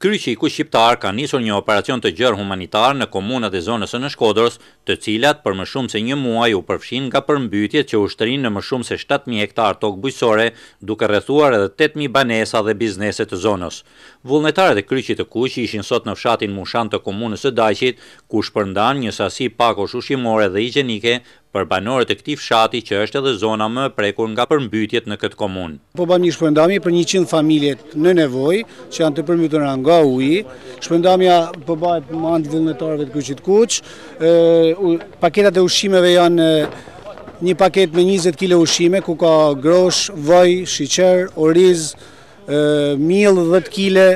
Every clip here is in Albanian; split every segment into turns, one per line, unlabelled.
Kryqi i Kuq Shqiptar ka nisur një operacion të gjerë humanitar në komunat e zonës së Nënshkodrës, të cilat për më shumë se një muaj u përfshinë nga përmbytjet që u shtrinë në më shumë se 7000 hektarë tokë bujqësore, duke rrethuar edhe 8000 banesa dhe biznese të zonës. Vullnetarët e Kryqit të Kuq ishin sot në fshatin Mushan të komunës së Dajçit, ku shpërndanë një sasi pakosh ushqimore dhe higjienike për banorët e këtij fshati që është edhe zona më e prekur nga përmbytjet në këtë komunë.
Po bëjmë një shpërndarje për 100 familjet në nevojë që janë të përmbytura nga uji. Shpërndarja po bëhet me anë të vullnetarëve të Kryqit Kuq. Paketat e ushqimeve janë një paketë me 20 kg ushqime ku ka grosh, vaj, sheqer, oriz, miell 10 kg,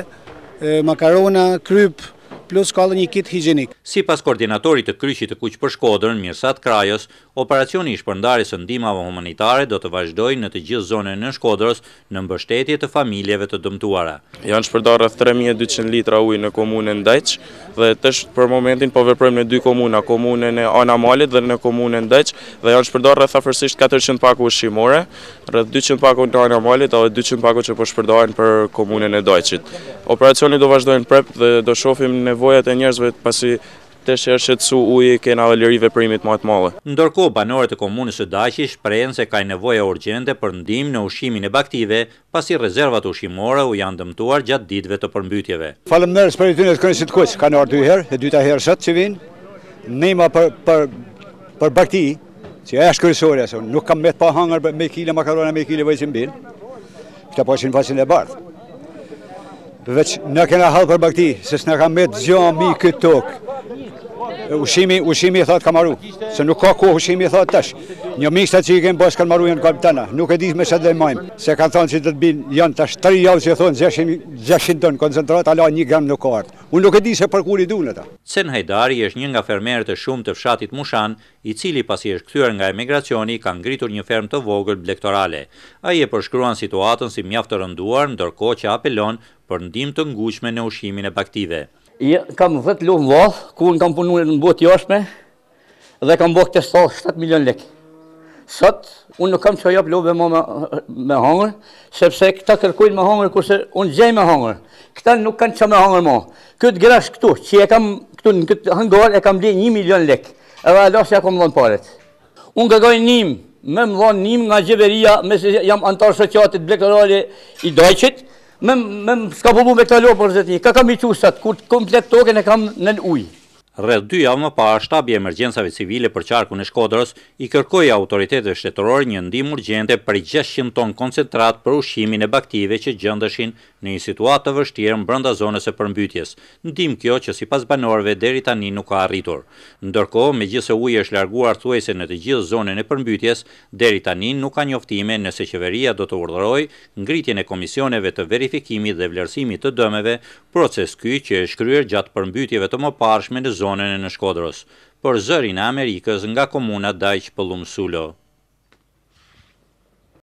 makarona, kryp, plus ka dhe një kit higjenik.
Sipas koordinatorit të Kryqit të Kuq për Shkodrën, Mirsad Krajës, operacioni i shpërndarjes së ndihmave humanitare do të vazhdojë në të gjithë zonën e Nënshkodrës në mbështetje të familjeve të dëmtuara.
Janë shpërndarë rreth 3200 litra ujë në komunën Dajç dhe tash për momentin po veprojmë në dy komuna, komunën e Anamalit dhe në komunën Dajç dhe janë shpërndarë rreth afërsisht 400 pako ushqimore, rreth 200 pako në Anamalit dhe 200 pako që po shpërndahen për komunën e Dajçit. Operacioni do vazhdojnë prep dhe do shohim nevojat e njerëzve pasi tash që është qetësu uji kena edhe liri veprimit më të madhe.
Ndërkohë, banorët e komunës së Dajçit shprehen se kanë nevoja urgjente për ndihmë në ushqimin e bagëtive, pasi rezervat ushqimore u janë dëmtuar gjatë ditëve të përmbytjeve.
Faleminderit për atyne të Kryqit të Kuq, kanë ardhur dy herë, e dyta herë sot që vijnë. Ndihma për për për bagëti, që është kryesorja, se nuk kam met pa hangër me kile makarona me kile vaj që mbin. Këta po qenë faqen e bardhë. Veç ne kena hall për bagëti, se s'na ka met gjo mi këtë tokë. Ushqimi, ushqimi i thatë ka maru, se nuk ka kohë ushqimi i thatë tash. Një mishta që i kemë bashkë kanë maru janë kanë tëna, nuk e di me që dhe majmë. Se kanë thonë që do të binë, janë tash 3 javë që thonë 600, 600 ton koncentrat, ala një gram nuk ka ardhë. Unë nuk e di se për kur i dunë ata.
Cen Hajdari është një nga fermerët e shumtë të fshatit Mushan, i cili pasi është kthyer nga emigracioni ka ngritur një fermë të vogël blegtorale. Ai e përshkruan situatën si mjaft të rënduar, ndërkohë që apelon për ndihmë të ngutshme në ushqimin e bagëtive.
Kam 10 lopë në vathë, ku unë kam punuar në botë jashtme dhe kam bërë këtë stallë 7 milion lek. Sot, unë nuk kam që jap lopëve më me, me hangër, sepse këta kërkojnë me hangër, kurse unë gjej me hangër. Këta nuk kanë që me hangër mo. Këtë grash këtu, që e kam këtu në këtë hangar, e kam ble 1 milion lek. Edhe ala s'ja kom dhonë paret. Unë kërkoj nim, me më dhonë nim nga qeveria, me se jam antar shoqatit blegtorale i Dajçit, me, me më skapullu me këta lopë për zëtni. Ka kam i qusat, kur komplet tokën e kam nën ujë.
Rreth dy javë më parë, Shtabi i Emergjencave Civile për qarkun e Shkodrës i kërkoi autoriteteve shtetërore një ndihmë urgjente prej 600 ton koncentrat për ushqimin e bagëtive që gjendeshin në një situatë të vështirë brenda zonës së përmbytjes, ndihmë kjo që sipas banorëve deri tani nuk ka arritur. Ndërkohë, megjithëse uji është larguar thuajse në të gjithë zonën e përmbytjes, deri tani nuk ka njoftime nëse qeveria do të urdhërojë ngritjen e komisioneve të verifikimit dhe vlerësimit të dëmeve, proces ky që është kryer gjatë përmbytjeve të mëparshme në zonën e Nënshkodrës. Për Zërin e Amerikës nga komuna Dajç Pëllumb Sulo.